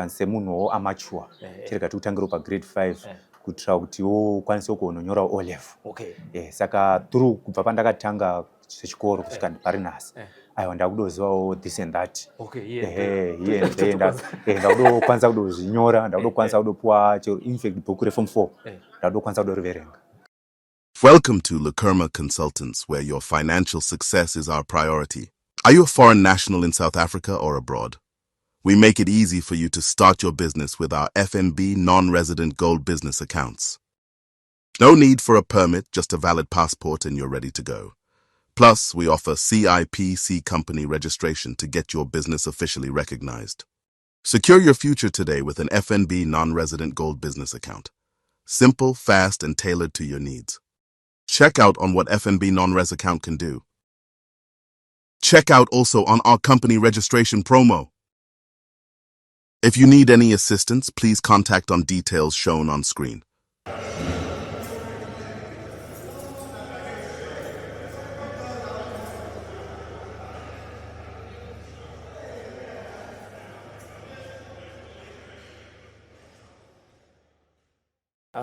Semunhuwo amature, chirega tikutangirawo pagrade 5 kuitira kuti ukwanise kuononyora O level. Saka through kubva pandakatanga zvechikoro kusvika pari nhasi, aiwa, ndakudozivawo this and that. Here and there, ndakudokwanisa kudozvinyora, ndakudokwanisa kudopuwa chero, infact, bhuku reform 4 ndakudokwanisa kudoriverenga. Welcome to Lukerma Consultants, where your financial success is our priority. Are you a foreign national in South Africa or abroad? We make it easy for you to start your business with our FNB non-resident gold business accounts. No need for a permit, just a valid passport and you're ready to go. Plus, we offer CIPC company registration to get your business officially recognized. Secure your future today with an FNB non-resident gold business account. Simple, fast, and tailored to your needs. Check out on what FNB non-res account can do. Check out also on our company registration promo. If you need any assistance, please contact on details shown on screen.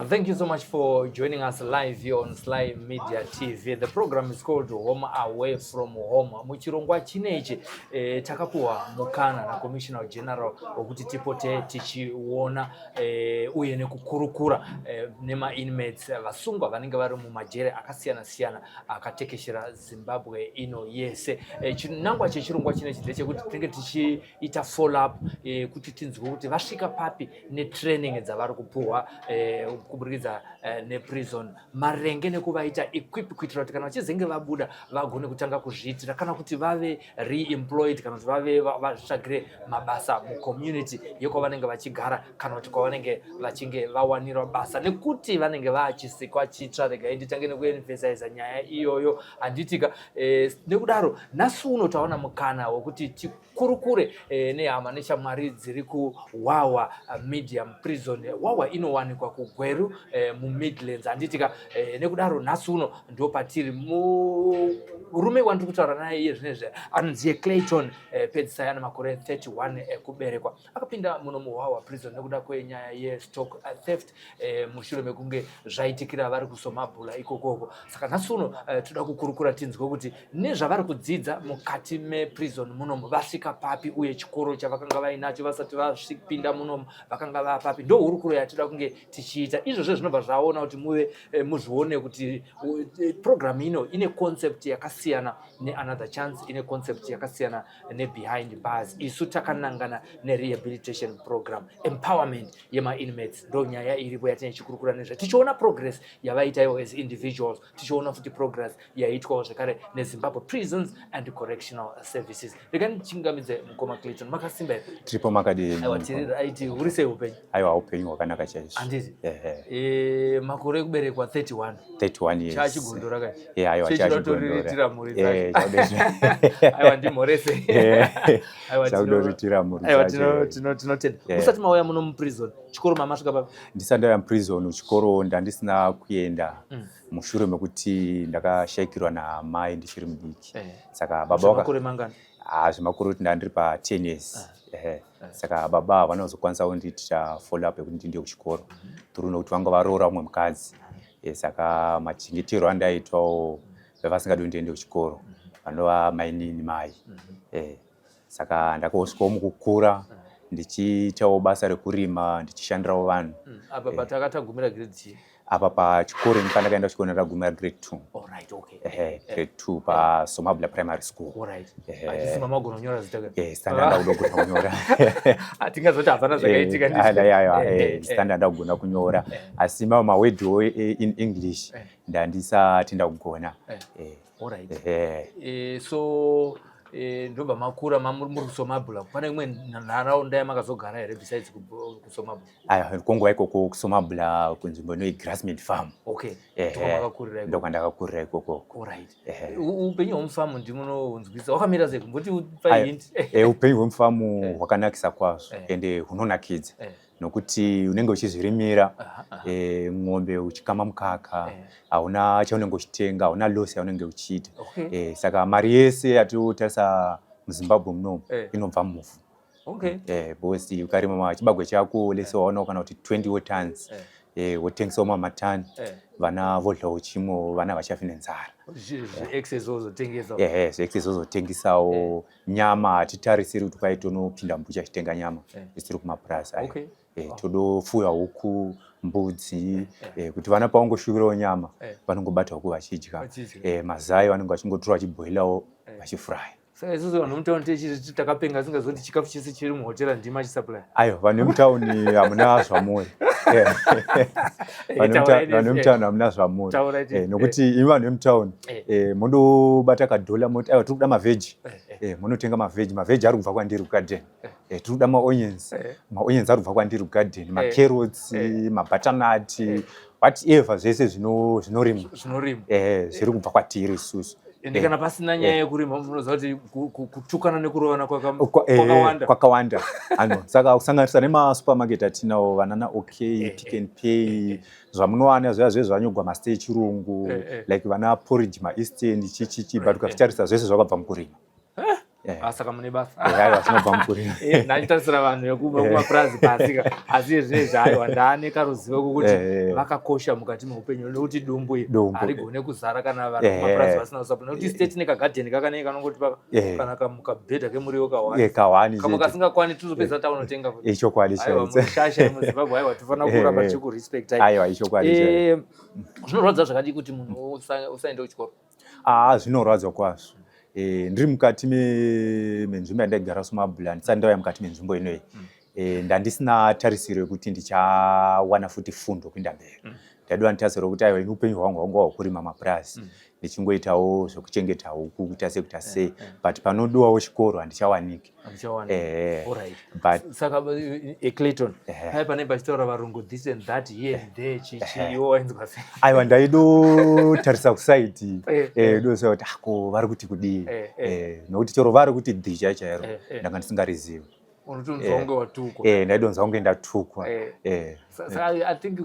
Thank you so much for joining us live here on Sly Media TV. The program is called Home Away from Home. Muchirongwa chinechi takapuwa mukana na Commissioner General wekuti tipote tichiona uye nekukurukura nema inmates, vasungwa vanenge vari mumajere akasiyana siyana akatekeshera Zimbabwe ino yese. Chinangwa chechirongwa chinechi ndechekuti tinenge tichiita follow up kuti tinzwe kuti vasvika papi netraining dzavari kupuhwa kuburikidza neprison maringe nekuvaita equip kuitira kuti kana vachizenge vabuda vagone kutanga kuzviitira, kana kuti vave reemployed, kana kuti vave vazvitsvagire mabasa mucommunity yekwavanenge vachigara, kana kuti kwavanenge vachinge vawanirwa basa, nekuti vanenge vachisikwa chitsva. Regai nditange nekuemphasiza nyaya iyoyo, handitika? Nekudaro nhasi uno taona mukana wekuti tikurukure nehama neshamwari dziri kuWhawha Medium Prison. Whawha inowanikwa kuGweru muMidlands, handitika? Nekudaro nhasi uno ndo patiri. Murume wandiri kutaura naye iye zvinezvi anonziye Clayton Pedzisai, ane makore 31 ekuberekwa. Akapinda muno muWhawha Prison nekuda kwenyaya yestock theft mushure mekunge zvaitikira vari kuSomabhula ikokoko. Saka nhasi uno toda kukurukura tinzwe kuti nezvavari kudzidza mukati meprison munomu vasvika papi, uye chikoro chavakanga vainacho vasati vasvipinda munomu vakanga vapapi. Ndo hurukuro yatinoda kunge tichiita. Izvozvo zvinobva zvaona kuti muve muzvione kuti program ino ine concept yakasiyana neAnother Chance, ine concept yakasiyana neBehind Bars. Isu takanangana nerehabilitation program, empowerment yemainmates. Ndo nyaya iripo yatine chikurukura nezve, tichiona progress yavaita ivo as individuals, tichiona futi progress yaitwawo zvekare neZimbabwe Prisons and Correctional Services. Rega ndichingamidze mukoma Clayton. Makasimba here? Tiripo, makadini? Aiwa, tiri right. Uri sei upenyu? Aiwa, upenyu hwakanaka chaizvo. Handiti? Ehe. Makore ekuberekwa 31. 31 years. Chachigondora kai? Aiwa. Chechinotoriritira mhuri dzacho. Aiwa, ndimhorese. Aiwa, Chakudoritira mhuri aiwa, dzacho. Tinotenda. Musati mauya muno muprison, chikoro mamasvika papi? Ndisati ndauya muprison, chikoro ndandisina kuenda mushure mekuti ndakashayikirwa namai ndichiri mudiki. Saka baba Zvemakore mangani? Ah, zvemakore kuti ndandiri pa10 years. Ehe. Saka baba havana kuzokwanisa kundiitira follow up yekuti ndiende kuchikoro through nokuti vanga varoora umwe mukadzi. Saka machengeterwo andaitwawo vavasingadi kuti ndiende kuchikoro, vanova mainini mai. Saka ndakosvikawo mukukura ndichiitawo basa rekurima, ndichishandirawo vanhu. Apa patakatagumira grade chii? Apa pachikoro ini pandakaenda kuchikoro ndakagumira grade 2. Alright, okay. Ehe, grade 2 paSomabula Primary School. Alright. Ehe. Achisi mamagona kunyora zita ka? Standard ndakugona kunyora. Hatingazoti hapana zvakaitika. Aiwa, standard ndakugona kunyora, asi mamwe mawedhiwo in English ndandisati ndakugona. Alright. Ehe. So ndobva makura muri kuSomabula. Pane imwe nharaunda yamakazogara here besides kuSomabula? Aiwa, konguva ikoko kuSomabula, kunzvimbo inoi Grassmead Farm. Ndokwamakakurira ikoko. Ndokwandakakurira ikoko. Alright. Ehe. Upenyu hwemufamu ndimunohunzwisa wakamira sei? Kumboti pai hint. Upenyu hwemufamu hwakanakisa kwazvo, ende hunonakidza nokuti unenge uchizvirimira, Aha, aha. Ng'ombe uchikama mukaka, hauna chaunenge uchitenga, hauna loss yaunenge uchiita. Saka mari yese yatinotarisa muZimbabwe munomu inobva muvhu. Because ukarima chibagwe chako, lese waonawo kana kuti 20 tons, wotengesawo mamatani, vana vodlawo chimwe, vana vachafi nenzara. Zveexcess wozotengesa. Ehe, zveexcess wozotengesawo. Nyama hatitarisiri kuti kwai tonopinda mubucha achitenga nyama, isiri kumapurasi ayo. Todofuya huku, mbudzi, kuti vana pavangoshuvirawo nyama, vanongobata huku vachidya. Vachidya. Mazai vanenge vachingotora, vachibhoilawo, vachifuraya. Saka isusu vanhu mutauni techiti takapenga, singazoti chikafu chese chiri muhotera ndima achisupply. Aiwa, vanhu vemutauni hamuna zvamuri. Vanhu vemutauni hamuna zvamuri. Taura. Nokuti imi vanhu vemutauni mondobata kadhola, moti, "Aiwa, tiri kuda maveggie." Munotenga maveggie, maveggie ari kubva kwandiri kugadheni. Tiri kuda maonions, maonions ari kubva kwandiri kugadheni, macarrots, mabutternut, whatever, zvese zvinorimwa. Zvinorimwa. Zviri kubva kwatiri isusu. Ende kana pasina nyaya yekurima, munoziva kuti kutukana nekurovana kwakawanda. Kwakawanda. Ano saka kusanganisa nemasupermarket atinawo, vanana OK, Pick and Pay, zvamunowana zviya zve zvanyogwa masite echirungu, like vana porridge, maeastern, chichichi, but ukazvitarisa zvese zvakabva mukurima. Ah, saka mune basa. Aiwa, zvinobva mukurima. Ndachitarisira vanhu vekumapurazi pasi ka, asi izvezvi aiwa, ndaane karuzivo kokuti vakakosha mukati meupenyu, nekuti dumbu iri Dumbu. harigone kuzara kana vanhu kumapurazi vasina kusupply, nekuti state nekagadheni kakanenge kanongoti kana kamukabhedha kemuriwo kawani. Kawani Kamwe chete. kasingakwani, tozopedza taunotenga futi. Ichokwadi Aiwa, chaidzo. mushasha muZimbabwe, aiwa, tofanira kuramba tichikurespectai. Aiwa, ichokwadi chaidzo. Zvinorwadza zvakadii kuti munhu usaende kuchikoro? Aa, zvinorwadza kwazvo. Ndiri mukati menzvimbo yandaigara Somabula, ndisati ndauya mukati menzvimbo inoyi, ndandisina tarisiro yekuti ndichawana futi fundo kuenda mberi. Ndaidiwa netarisiro yekuti aiwa, ini upenyu hwangu hwanga hwekurima mapurazi, ndichingoitawo zvekuchengeta huku, kuita sei, kuita sei, but panodiwawo chikoro handichawaniki. Handichawana. But Saka Clayton, pai panenge pachitaura varungu this and that, here and there, chichi, iwo wainzwa sei? Aiwa, ndaidotarisa kuside, doziva kuti ako vari kuti kudii. Nokuti chero vari kuti dhi chai chairo, ndanga ndisingarizivi. Unotonzwa kunge watukwa. Ndaidonzwa kunge ndatukwa. Saka I think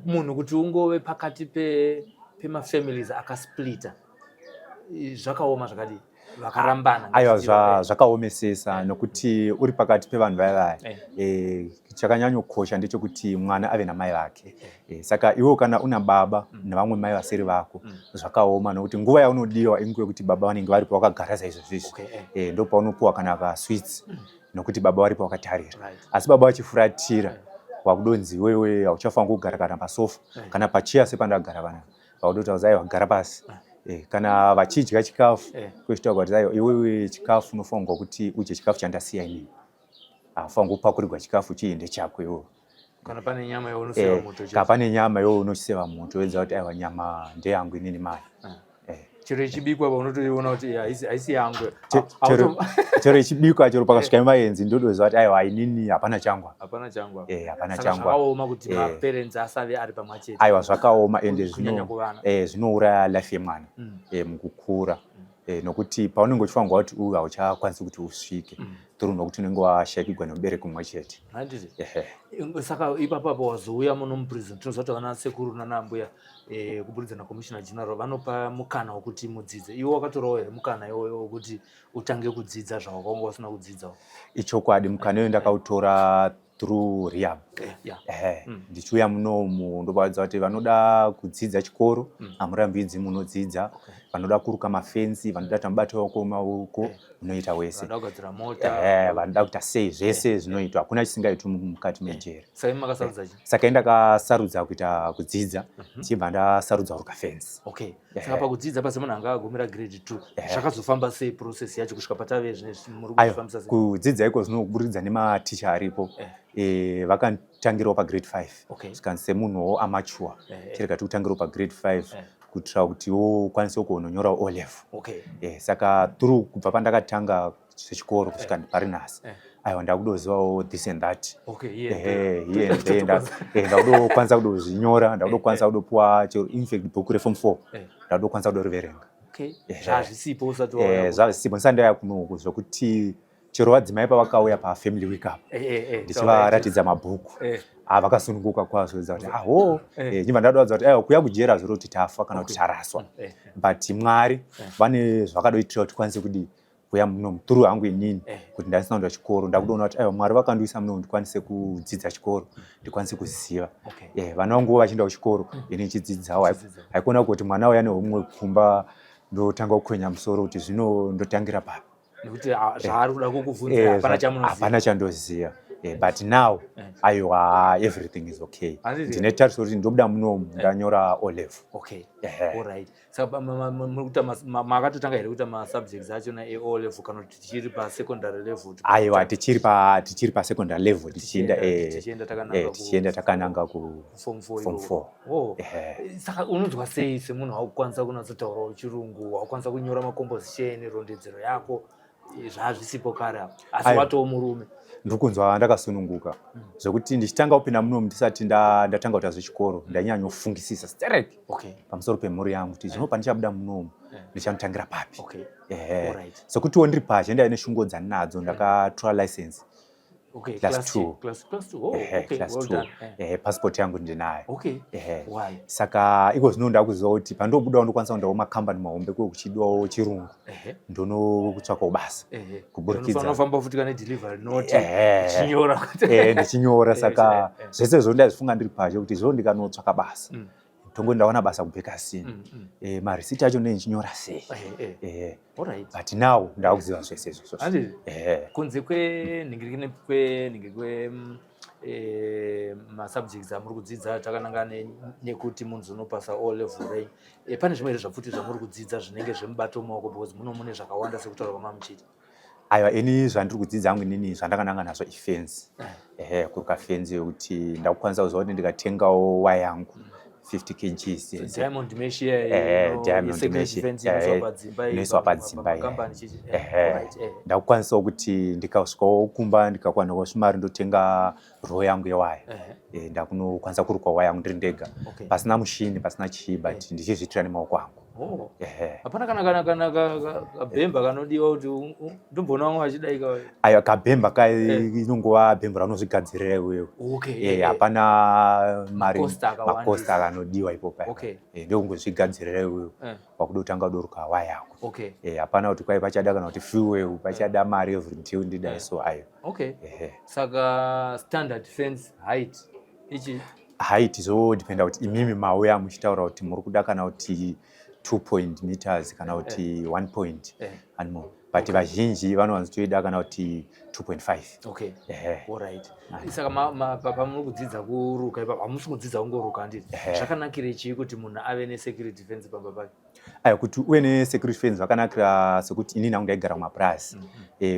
munhu kuti ungove pakati pemafamilies akasplita, zvakaoma zvakadii, vakarambana? Aiwa, Ngatiziva, zvakaomesesa, nokuti uri pakati pevanhu vaya vaya. Chakanyanyokosha ndechekuti mwana ave namai vake. Saka iwewo kana una baba nevamwe mai vasiri vako, zvakaoma, nokuti nguva yaunodiwa inguva yekuti baba vanenge varipo vakagara saizvozvizvi. Ndopaunopuwa kana kasweets, nokuti baba varipo vakatarira. Asi baba vachifuratira, wakudonzi iwewe hauchafaniri kugara kana pasofa kana pacheya sepandagara panapa. Vakutotaura, "Aiwa, gara pasi." Kana vachidya chikafu, kwechitaura kuti, "Aiwa, iwewe chikafu unofanirwa kuti udye chikafu chandasiya inini, haufanirwi kupakurirwa chikafu chii, ndechako iwewe." Kana pane nyama yaunoseva muto chete. Kana pane nyama iwewe unoseva muto, wedza kuti, "Aiwa, nyama ndeyangu inini mai." Chero ichibikwa, paunotoiona kuti haisi yangu. Chero ichibikwa, chero pakasvika vaenzi, ndotoziva kuti, "Aiwa, inini hapana changu apa." Hapana changu apa. Hapana Saka changu apa. zvakaoma kuti maparents asave ari pamwe chete. Aiwa, zvakaoma, ende Kunyanya kuvana. Zvinouraya life yemwana mukukura, nokuti paunenge uchifanirwa kuti uyu hauchakwanisi kuti usvike through, nokuti unenge washayikigwa nemubereki mumwe chete. Handiti? Ehe. Saka ipapo wazouya muno muprison, tinoziva kuti vana sekuru nana mbuya, kuburikidza nacommissioner general, vanopa mukana wekuti mudzidze. Iwe wakatorawo here mukana iwoyo wekuti utange kudzidza zvawakanga usina kudzidzawo? Ichokwadi, mukana iyoyo ndakautora through rehab. Ehe. Ndichiuya munomu, ndovaudza kuti vanoda kudzidza chikoro, hamurambidzi, munodzidza. Vanoda kuruka mafenzi, vanoda kuti mubate wako maoko, munoita wese. Vanoda kugadzira mota. Ehe, vanoda kuita sei, zvese zvinoitwa, hakuna chisingaitwi mukati mejeri. Saka imi makasarudza chii? Saka indakasarudza kuita kudzidza, ndichibva ndasarudza kuruka fenzi. Okay, saka pakudzidza pasi, munhu anga agumira grade 2, zvakazofamba sei process yacho kusvika patave zvinezvi muri Aiwa, kufambisa sei? Kudzidza iko zvino kuburikidza nematicha aripo, vakanditangirawo pagrade 5. Zvikanzi semunhuwo amature, chirega tikutangirawo pagrade 5, kuitira kuti wo ukwanise kuononyorawo O level. Saka through kubva pandakatanga zvechikoro kusvika pari nhasi, aiwa, ndakudozivawo this and that. Okay, here and there. Ehe, here and there, ndakudokwanisa kudozvinyora, ndakudokwanisa kudopuwa chero infact bhuku reform 4, ndakudokwanisa kudoriverenga. Zvazvisipo usati wauya. Zvazvisipo ndisati ndauya kunoku, zvokuti chero vadzimai pavakauya pafamily week up, ndichivaratidza mabhuku, ah, vakasununguka kwazvo, kuti aho. Ndibva ndadoadza kuti aiwa, kuya kujera zviro kuti tafa kana kuti taraswa, but Mwari vane zvakadoitira kuti tikwanise kudii. Kuya muno through hangu inini Eh. kuti ndandisina kuenda chikoro, ndakutoona kuti aiwa, Mwari vakandiisa muno ndikwanise kudzidza chikoro, ndikwanise kuziva. Vana vanguwo vachienda kuchikoro, ini ndichidzidzawo. Uchidzidza. Haikona kuti mwana uya nehomwe kumba, ndotanga kukwenya musoro kuti zvino ndotangira papi. Nekuti zvaari kuda kukubvunza hapana chamunoziva. Hapana chandoziva. But now aiwa, everything is okay. Handiti? Ndine tariso kuti ndobuda munomu ndanyora O level. Ehe. Alright, saka muri kuita makatotanga here kuita masubjects achona e-O level, kana kuti tichiri pasecondary level? Aiwa, tichiri pasecondary level, tichienda Tichienda takananga tichienda takananga ku form four form ikoko. 4. Oh. Ehe. Saka unonzwa sei semunhu wakukwanisa kunyatsotaurawo chirungu, wakukwanisa kunyora macomposition, rondedzero yako, zvazvisipo kare apo, asi Aiwa. watoo murume? Ndiri kunzwa ndakasununguka, zvekuti ndichitanga kupinda munomu, ndisati ndatanga kuita zvechikoro, ndainyanya-kufungisisa sterek pamusoro pemhuri yangu, kuti zvino pandichabuda munomu ndichanotangira papi. Ehe. Sekutiwo ndiri pazhe, ndaive neshungu dzandinadzo. Ndakatora license class Class two. Class two. Oh, Ehe, okay. Class Well two. done. Ehe, passport yangu ndinayo. Ehe. Why? Saka iko zvino ndakuziva kuti pandobudawo ndokwanisa kuendawo makambani mahombe, kuwe kuchidiwawo chirungu, ndonokutsvakawo basa kuburikidza Unofamba futi kana delivery note, uchinyora Ndichinyora. Saka zvese izvo ndaizvifunga ndiri pazhe, kuti zvino ndikanotsvaka basa, tongo ndawana basa kuBhekasini, marisiti acho ndinenge ndichinyora sei? But now ndakuziva zvese izvozvo. Handiti? Ehe. Kunze kwenhingirikine kwenhingi kwe masubjects amuri kudzidza takananga nekuti munhu unopasa O level renyu, pane zvimwe here zvafuti zvamuri kudzidza zvinenge zvemubato mumaoko, because muno mune zvakawanda sekutaura kwamamuchiita? Aiwa, ini zvandiri kudzidza hangu inini, zvandakananga nazvo ifenzi. Ehe, kuruka fenzi, yekuti ndakukwanisa kuziva kuti ndikatengawo waya yangu 50 kgs. Diamond mesh. Diamond mesh, inoiswa padzimba. Ehe, ndakukwanisawo kuti ndikasvikawo kumba, ndikakwanawo svimari, ndotenga roll yangu yewaya. Ndakunokwanisa kuruka waya yangu ndiri ndega, pasina mushini, pasina chii, but ndichizviitira nemaoko angu. Oh. Ehe. Hapana kana kabhemba kanodiwa kuti ndomboona vamwe vachidai ka? Aiwa, kabhemba ka inongova bhemba raunozvigadzirira iwewe. Hapana mari. Makosta akawandisa. Makosta akanodiwa ipopa. Ndokungozvigadzirira iwewe, wakuda kutanga kudoruka waya yako. Hapana kuti kwai pachada kana kuti fuel, pachada mari every day ndidai, so ayo. Ehe. Saka standard fence height ichi? Height zvodependa kuti imimi mauya muchitaura kuti muri kuda kana kuti 2 point meters kana kuti 1 point animo, but vazhinji vanowanzotoida kana kuti 2.5. Ehe. Alright, saka pamuri kudzidza kuruka ipapo, hamusi kudzidza kungoruka, handiti? Ehe. Zvakanakire chii kuti munhu ave nesecurity fence pamba pake? Aiwa, kuti uve nesecurity fence zvakanakira sekuti inini hangu ndaigara kumapurasi.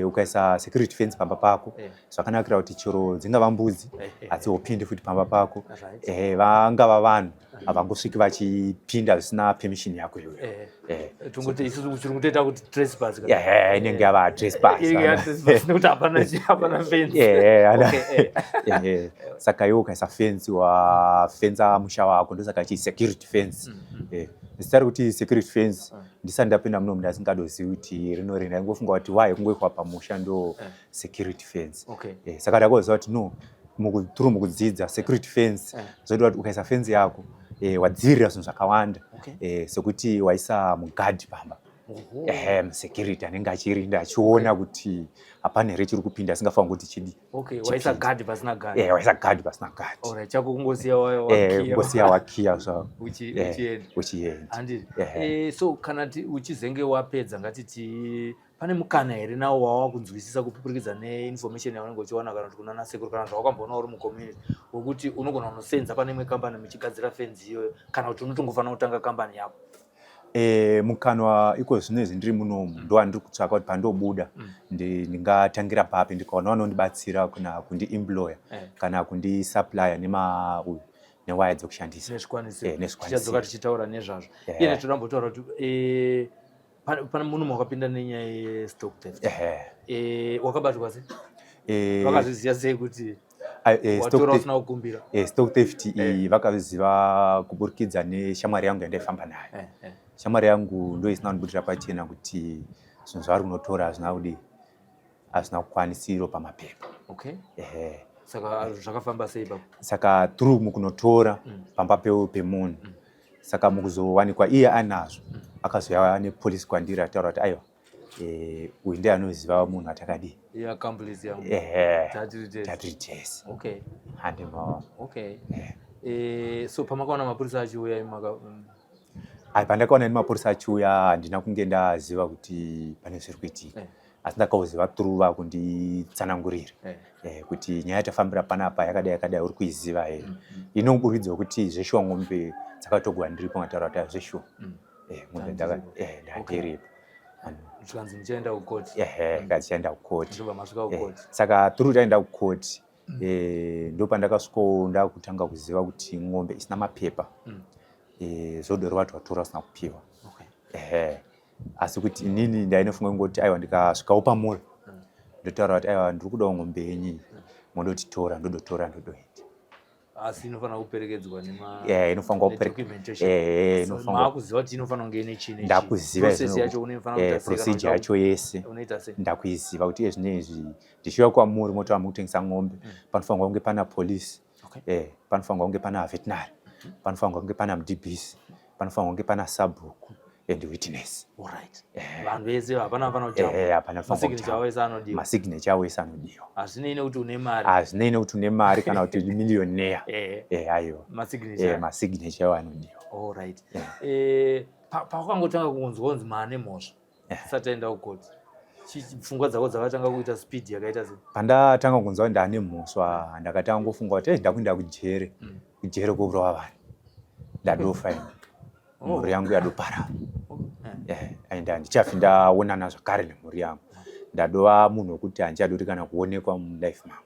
Ukaisa security fence pamba pako, zvakanakira kuti chero dzingava mbudzi, hadzizopindi futi pamba pako. Vangava vanhu, havangosviki vachipinda zvisina permission yako iyoyo. Tongoti isusu chiri kutoita kuti trespass Ehe, inenge yava trespass. Inenge yava trespass nekuti hapana fence. Ehe, saka iwe ukaisa fence, wafenza musha wako. Ndosaka ichi security fence. Zita rekuti security fence, ndisati ndapinda muno ndasingadozivi kuti rinori. Ndaingofunga kuti why kungoikwa pamusha ndo security fence. Saka ndakoziva kuti no, through mukudzidza security fence, zvoita kuti ukaisa fence yako, wadzivirira zvinhu zvakawanda. Sekuti waisa mugadhi pamba. Ehe, musecurity anenge achirinda, achiona kuti hapana here chiri kupinda asingafaniri kuti chidi. Okay, waisa gadhi pasina gadhi. Waisa gadhi pasina gadhi. Alright, chako kungosiya wakiya. Kungosiya wakiya zvavo. Uchienda. Uchienda. Handiti? Ehe. So kana uchizenge wapedza, ngatiti pane mukana here nawo wawa kunzwisisa kupfurikidza neinformation yaunenge uchiwana, kana kuti kuna nasekuru, kana zvawakamboona uri mucommunity, wekuti unogona kunosenza pane imwe kambani muchigadzira fenzi iyoyo, kana kuti unotongofanira kutanga kambani yako? Mukanwa iko zvino izvi ndiri munomu, ndo ndiri kutsvaka kuti pandobuda ndingatangira papi. Ndikaona vanondibatsira kana kundiemploya kana kundisupplya nema uyu newaya dzekushandisa. Nezvikwanisiro. Nezvikwanisiro. Tichadzoka tichitaura nezvazvo. Iye toda kuti pane munhu wakapinda nenyaya yestock theft. Wakabatwa sei? Vakazviziva sei kuti watora usina kukumbira? Stock theft iyi vakaziva kuburikidza neshamwari yangu yandaifamba nayo. Shamwari yangu ndo isina kundibudira pachena kuti zvinhu zvavari kunotora hazvina kudii, hazvina kukwanisiro pamapepa. Ehe. Saka zvakafamba sei ipapo? Saka through mukunotora pamba pemunhu, saka mukuzowanikwa iye anazvo, akazouya nepolisi kwandiri, ataura kuti aiwa. Uyu ndiye anoziva munhu atakadii. Iye accomplice yangu. Ehe. Tatiri tese. Tatiri tese. Okay. Handimaona. Okay. So pamakaona mapurisa achiuya maka Ai, pandakaona ini mapurisa achiuya, handina kunge ndaziva kuti pane zviri kuitika. Asi ndakauziva through vakunditsanangurira kuti nyaya yatafambira panapa yakadai yakadai, uri kuiziva here? Inoburidza kuti zveshuwa ng'ombe dzakatogwa ndiripo. Ngataura kuti zveshuwa ng'ombe ndandiripo. Zvikanzi muchaenda kukoti. Ehe, ngadzichaenda kukoti. Ndobva masvika kukoti. Saka through taenda kukoti, ndo pandakasvikawo ndakutanga kuziva kuti ng'ombe isina mapepa zvodoreva kuti watora usina kupiwa. Ehe, asi kuti inini ndainofunga kungoti aiwa, ndikasvikawo pamuri ndotaura kuti aiwa, ndiri kudawo ng'ombe yenyu, mondotitora, ndodotora, ndodoenda. Asi inofanira kuperekedzwa nema Inofanirwa nedocumentation. Inofanirwa. Maakuziva kuti inofanira kunge ine chii nechii. Ndakuziva. Process yacho unofanira kuita sei kana Procedure yacho yese unoita sei? Ndakuiziva kuti iye zvinezvi ndichiuya kwamuri motaura mukutengesa ng'ombe, panofanirwa kunge pana police, panofanirwa kunge pana veterinary, panofanirwa kunge pana mudbs, panofanirwa kunge pana sabhuku and witness. Alright. Vanhu vese hapana hapana kujamba. Hapana. Masignature avo ese anodiwa. Masignature avo ese anodiwa. Hazvinei nekuti une mari. Hazvinei nekuti une mari kana kuti millionaire. Aiwa. Masignature. Masignature avo anodiwa. Alright. Pakangotanga kunzwa kunzi maane mhosva, tisati taenda kukoti, pfungwa dzako dzakatanga kuita speed yakaita sei? Pandatanga kunzwa kuti ndane mhosva, ndakatanga kufunga kuti ndakuenda kujere, kujere kourova vanhu, ndadofa ini, mhuri yangu yadoparara, and handichafi ndaonana zvakare nemhuri yangu. Ndadova munhu wekuti handichadoti kana kuonekwa mulife mangu.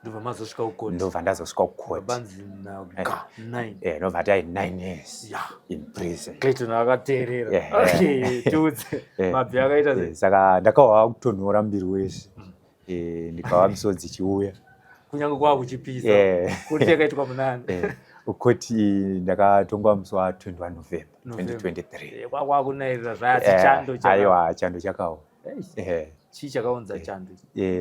Ndobva mazosvika kukoti. Ndobva ndazosvika kukoti. Banzi naga 9. Ndobva tai 9 years in prison. Clayton akateerera. Okay, tiudze mabvi akaita sei? Saka ndakahwa kutonhora muviri wese, ndikava misodzi ichiuya. Kunyange kwava kuchipisa. Koti yakaitwa munani? Koti ndakatongwa musi wa21 November 2023. Kwakwakunairira zvayasi chando. Aiwa, chando chakaoma. Chii chakaunza chando?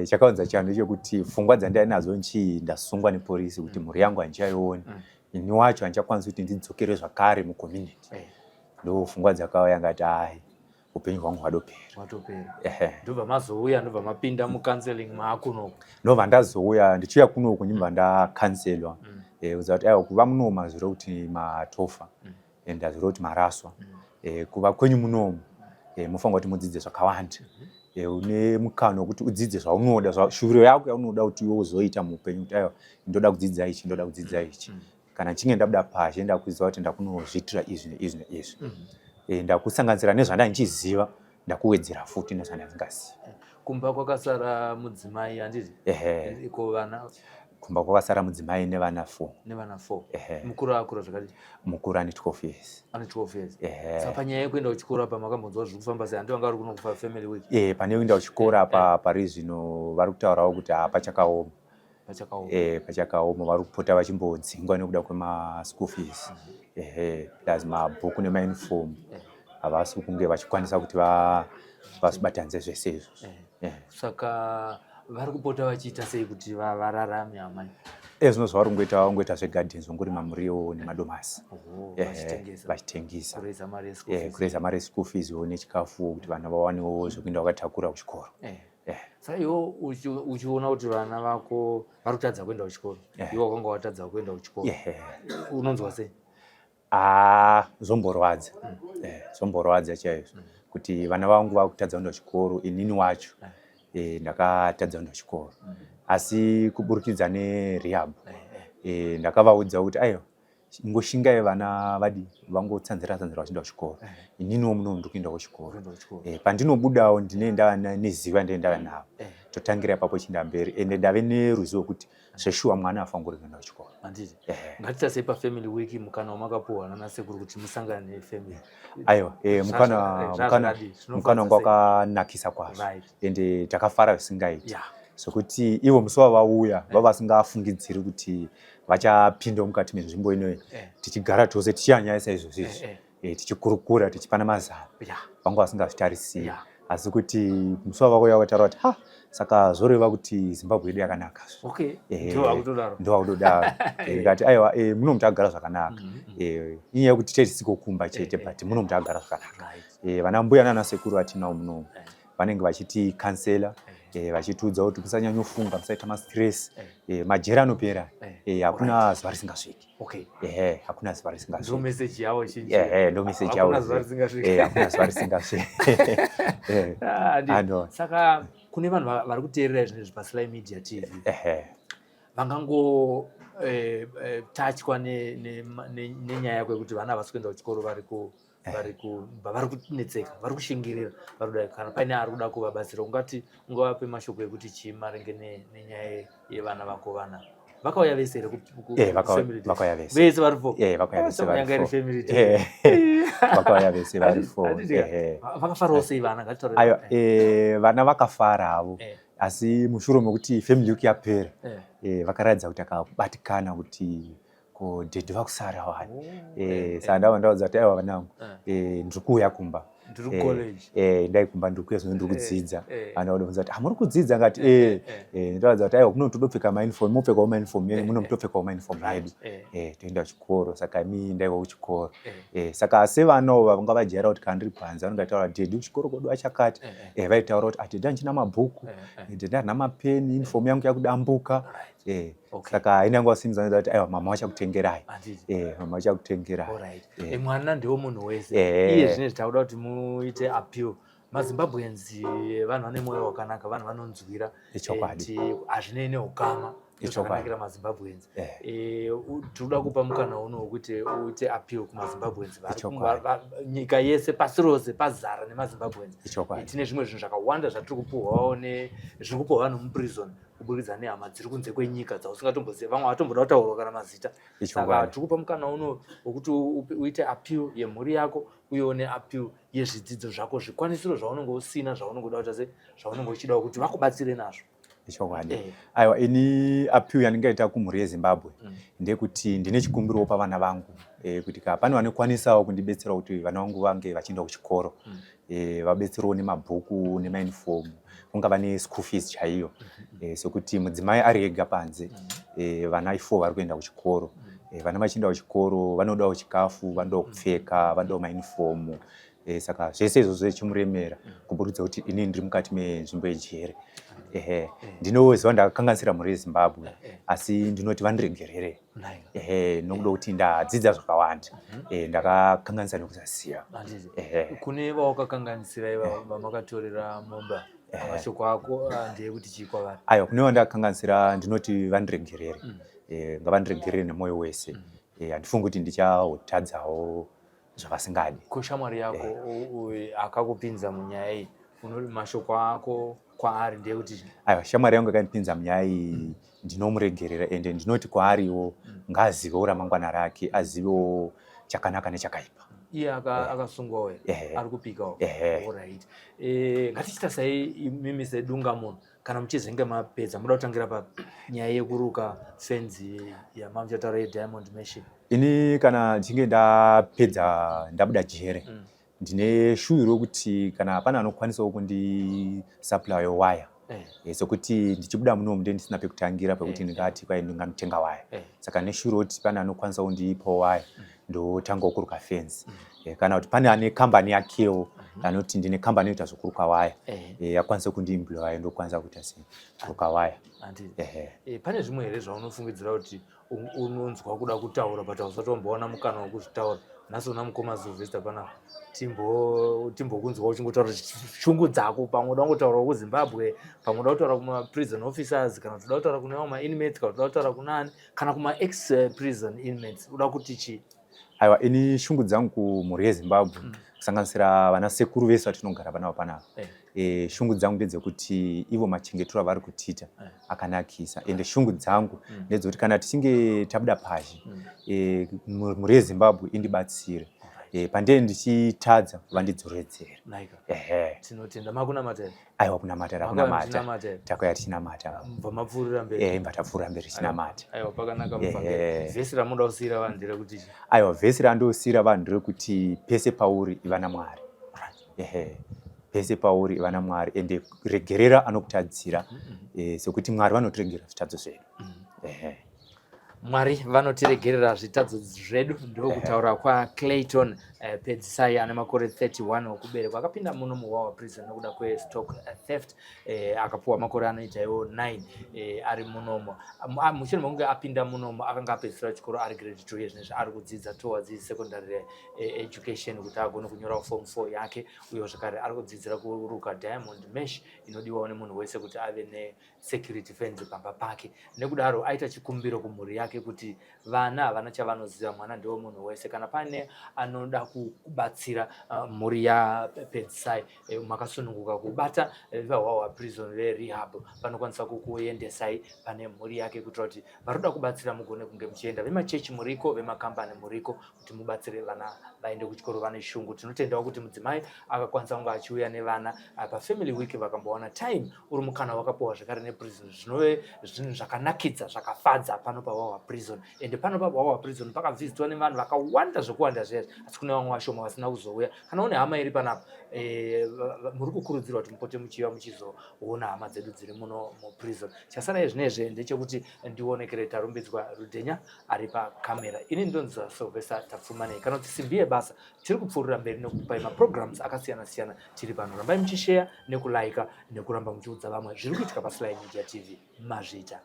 Chakaunza chando chekuti pfungwa dzandainadzo nchii, ndasungwa nepolisi, kuti mhuri yangu handichaioni, ini wacho handichakwanisi kuti ndidzokere zvakare mucommunity. Ndo pfungwa dzakauya, ngati ai, upenyu hwangu hwadopera. Hwatopera. Ndobva mazouya, ndobva mapinda mucounseling maakunoku. Ndobva ndazouya, ndichiuya kunoku ndibva ndacounselwa, kuziva kuti aiwa, kuva munomu hazvireve kuti matofa and hazvireve kuti maraswa. Kuva kwenyu munomu, mufanira kuti mudzidze zvakawanda. Une mukana wekuti udzidze zvaunoda, shuviro yako yaunoda kuti iwe uzoita muupenyu, kuti aiwa, ndoda kudzidza ichi, ndoda kudzidza ichi. Kana nchinge ndabuda pazhe, ndakuziva kuti ndakunozviitira izvi neizvi neizvi. Ndakusanganisira nezvanda ndichiziva, ndakuwedzera futi nezvandasingazivi. Kumba kwakasara mudzimai, handiti? Ehe. Iko vana? Kumba kwakasara mudzimai nevana 4. Nevana 4. Ehe. Mukuru akura zvakadii? Mukuru ane 12 years. Ane 12 years. Ehe. Saka panyaya yekuenda kuchikoro apa makambonzwa zviri kufamba sei? Handi vanga vari kuno kufa family week? Pane kuenda kuchikoro apa, pari zvino vari kutaurawo kuti hapachakaoma. Pachakaoma. Pachakaoma, vari kupota vachimbodzingwa nekuda kwemaschool fees, ehe, plus mabhuku nemauniform havasi kunge vachikwanisa kuti vazvibatanidze zvese izvozvo. Saka vari kupota vachiita sei kuti vararame amai? Zvino zvavari kungoita, vangoita zvegardens, vongorima muriwo nemadomasi. Oho, vachitengesa. Vachitengesa. Kureza mari yeschool fees. Kureza mari yeschool fees wo nechikafu, kuti vana vawanewo zvekuenda vakatakura kuchikoro. Saka iwe uchiona kuti vana vako vari kutadza kuenda kuchikoro, iwe wakanga watadza kuenda kuchikoro, unonzwa sei? Ah, zvomborwadza. Zvomborwadza chaizvo kuti vana vangu vakutadza kuenda kuchikoro, inini wacho ndakatadza kuenda kuchikoro. Asi kuburikidza nerehab, ndakavaudza kuti aiwa, ingoshingai vana vadi vangotsanzira tsanzira vachienda kuchikoro, ininiwo muno ndiri kuenda kuchikoro. Kuenda kuchikoro. Pandinobudawo ndine ndava neziva ndine ndava navo, totangira ipapo chienda mberi, ende ndave neruzivo kuti zveshuwa mwana afanira kuenda kuchikoro. Handiti? Ngatiita sei pafamily week, mukana wamakapuhwa nanasekuru kuti musangane nefamily? Aiwa, mukana Zvazvakadii? Mukana wanga wakanakisa kwazvo. Ende takafara zvisingaiti, zvokuti ivo musi wavauya vava vasingafungidziri kuti vachapinda mukati menzvimbo inoyi, tichigara tose tichiyanyaya saizvozvo izvi, tichikurukura, tichipana mazano. Vanga vasingazvitarisiri, asi kuti musi wavauya vakataura kuti ha, saka zvoreva kuti Zimbabwe yedu yakanaka. Ndivo vakutodaro. Ndovakutodaro. Ndikati aiwa, muno mutakagara zvakanaka. Inyaya yekuti chete tisiko kumba chete, but muno mutakagara zvakanaka. Vana mbuya nana sekuru vatinawo munomu vanenge vachiti kansela, vachitiudza kuti musanyanyofunga, musaita mastress, majeri anopera, hakuna zuva risingasviki. Ehe, hakuna zuva risingasviki. Ndo message yavo zhinji. Ehe, ndo message yavo. Hakuna zuva risingasviki. Hakuna zuva risingasviki. Ah, Saka kune vanhu vari kuteerera izvinezvi paSly Media TV vangango tachwa nenyaya yako yekuti vana havasi kuenda kuchikoro, vari kunetseka, vari kushingirira, vari kuda, kana paine ari kuda kuvabatsira, ungati ungavape mashoko ekuti chii maringe nenyaya yevana vako? Vana vakauya vese here? Eh, vakauya vese. Vese vari four? Eh, vakauya vese vari Yanga iri four. family. Vakauya vese vari four. Vakafarawo sei vana? Ngatitaure. Aiwa, vana vakafara havo, asi mushure mekuti family week yapera, vakaratidza kuti akabatikana kuti ko daddy vakusara wani. Oh, Saka ndava ndaudza kuti aiwa vanangu, ndiri kuuya kumba. Ndiri kucollege. Ndai kumba, ndiri kuuya zvino, ndiri kudzidza. Vana vadobvunza kuti hamuri kudzidza? Ngati ndaudza kuti aiwa, kuno todopfeka mauniform, mopfekawo mauniform yenyu, muno mutopfekawo mauniform yedu. Toenda kuchikoro, saka imi ndaiwa kuchikoro. Saka sevanawo vanga vajaira kuti kana ndiri panze vanenge vachitaura, "Daddy, kuchikoro kwedu achakati." Vaitaura kuti "Daddy handichina mabhuku, daddy handina mapeni, uniform yangu yakudambuka." Saka inanga vasimudza kuti aiwa, mama vachakutengerai. Mama vachakutengerai. Alright. Mwana ndiwo munhu wese. Iye zvinezvi takuda kuti muite appeal. MaZimbabweans vanhu vane mwoyo wakanaka, vanhu vanonzwira. Ichokwadi. Hazvinei neukama. Ichokwadi. Zvakanakira maZimbabweans. Tinoda kupa mukana uno wekuti uite appeal kumaZimbabweans Ichokwadi. nyika yese, pasi rose pazara nemaZimbabweans. Ichokwadi. Tine zvimwe zvinhu zvakawanda zvatiri kupuhwawo nezviri kupuhwa vanhu muprison kuburikidza nehama dziri kunze kwenyika dzausingatomboziva, vamwe vatomboda kutaurwa kana mazita. Saka tiri kupa mukana uno wekuti uite appeal yemhuri yako, uyewo neappeal yezvidzidzo zvako, zvikwanisiro zvaunenge usina, zvaunenge uda kuita se zvaunenge uchidawo kuti vakubatsire nazvo. Ichokwadi. Aiwa, ini appeal yandingaita kumhuri yeZimbabwe ndeyekuti ndine chikumbiro pavana vangu, kuti ka pane vanokwanisawo kundibetsera kuti vana vangu vange vachienda kuchikoro, vabetserewo nemabhuku nemauniform, kungava neschool fees chaiyo, sekuti mudzimai ari ega panze, vana i4 vari kuenda kuchikoro. Vana vachienda kuchikoro vanodawo chikafu, vanodawo kupfeka, vanodawo mauniform. Saka zvese izvozvo zvichimuremera kuburikidza kuti inini ndiri mukati menzvimbo yejere. Ehe, ndinoziva ndakakanganisira mhuri yeZimbabwe, asi ndinoti vandiregerere, ehe, nokuda kuti ndadzidza zvakawanda. Ndakakanganisa nekusaziva. Handiti. Ehe. Kune vawakakanganisira iva vamakatorera momba, mashoko ako ndeyekuti chii kwavari? Aiwa, kune vandakakanganisira ndinoti vandiregerere. Ngavandiregerere nemwoyo wese. Handifungi kuti ndichahotadzawo zvavasingadi. Ko shamwari yako akakupinza munyaya iyi, mashoko ako kwaari ndeyekuti chii? Aiwa, shamwari yangu yakandipinza munyaya iyi ndinomuregerera, ende ndinoti kwaariwo ngaazivewo ramangwana rake, azivewo chakanaka nechakaipa. Iye akasungwawo here? Ehe. Ari kupikawo? Ehe. Alright. Ngatichita sei imimi sedunga munhu, kana muchizenge mapedza, muda kutangira papi nyaya yekuruka fenzi yamamuchataura yeDiamond Mansion? Ini kana ndichinge ndapedza, ndabuda jere, ndine shuwiro yekuti kana pane anokwanisawo kundisupplyawo waya, sekuti ndichibuda munomu nde ndisina pekutangira pekuti ndingati kwai ndinganotenga waya. Saka neshuwiro kuti pane anokwanisa kundipawo waya, ndotangawo kuruka fenzi. Kana kuti pane ane kambani yakewo anoti ndine kambani inoita zvekuruka waya, akwanise kundiemploya, ndokwanisa kuita sei, kuruka waya. Handiti. Ehe. Pane zvimwe here zvaunofungidzira kuti unonzwa kuda kutaura but hausati wambowana mukana wekuzvitaura? Nhasi una mukoma Sylvester panapa, timbokunzwa uchingotaura shungu dzako. Pamwe uda kungotaurawo kuZimbabwe, pamwe uda kutaura kumaprison officers, kana kuti uda kutaura kune vamwe mainmates, kana kuti uda kutaura kunani, kana kuma-ex prison inmates, uda kuti chii? Aiwa, ini shungu dzangu kumhuri yeZimbabwe, kusanganisira vana sekuru vese vatinogara panapa panapa, shungu dzangu ndedzekuti ivo machengetero avari kutiita akanakisa, ende shungu dzangu ndedzekuti kana tichinge tabuda pazhe, mhuri yeZimbabwe indibatsire. Pandee ndichitadza, vandidzoredzere. Naika. Ehe. Tinotenda. Makunamata here? Aiwa, kunamata Makauya takunamata. muchinamata here? Takauya tichinamata. Mubva mapfuurira mberi? Imba tapfuurira mberi tichinamata. Aiwa, pakanaka mufambiro. Vhesi ramunoda kusiyira vanhu nderekuti chii? Aiwa, vhesi randosiyira vanhu nderekuti pese pauri iva naMwari. Ehe, pese pauri iva naMwari, ende regerera anokutadzira, sekuti Mwari vanotiregerera zvitadzo zvedu. Ehe. Mwari vanotiregerera zvitadzo zvedu, ndokutaura kwaClayton Pedzisai ane makore 31 okuberekwa, akapinda muno muHwahwa Prison nokuda kwestock theft. Akapuwa makore anoita iwo 9 ari munomo. Mushure mekunge apinda munomo, akanga apedzisira chikoro ari grade 2. Yezvinezvi ari kudzidza towards secondary education kuti agone kunyora form 4 yake. Uye zvakare ari kudzidzira kuruka diamond mesh inodiwawo nemunhu wese kuti ave nesecurity fence pamba pake. Nekudaro aita chikumbiro kumhuri yake kuti vana havana chavanoziva, mwana ndewe munhu wese. Kana pane anoda kubatsira mhuri yaPedzisai, makasununguka kubata vaHwahwa Prison verehab, vanokwanisa kukuendesai pane mhuri yake kuitira kuti varoda kubatsira mugone kunge muchienda. Vemachechi muriko, vemakambani muriko, kuti mubatsire vana vaende kuchikoro vane shungu. Tinotendawo kuti mudzimai akakwanisa kunge achiuya nevana pafamily week, vakambowana time. Uri mukana wakapiwa zvekare neprison, zvinove zvinhu zvakanakidza, zvakafadza pano paHwahwa Prison. Ende pano paHwahwa Prison pakavhizitwa nevanhu vakawanda zvekuwanda zvezvo, asi kune vamwe vashoma vasina kuzouya. Kana une hama iri panapa, muri kukurudzirwa kuti mupote muchiuya muchizoona hama dzedu dziri muno muprison. Chasara zvinezvi ndechekuti ndionekere Tarumbidzwa Rudhenya ari pakamera. Ini ndonzi Sylvester Tapfumanei, kana kuti Simbi Yebasa. Tiri kupfuurira mberi nekukupai maprograms akasiyana siyana tiri pano. Rambai muchisheya nekulaika nekuramba muchiudza vamwe zviri kuitika paSly Media TV. Mazvita.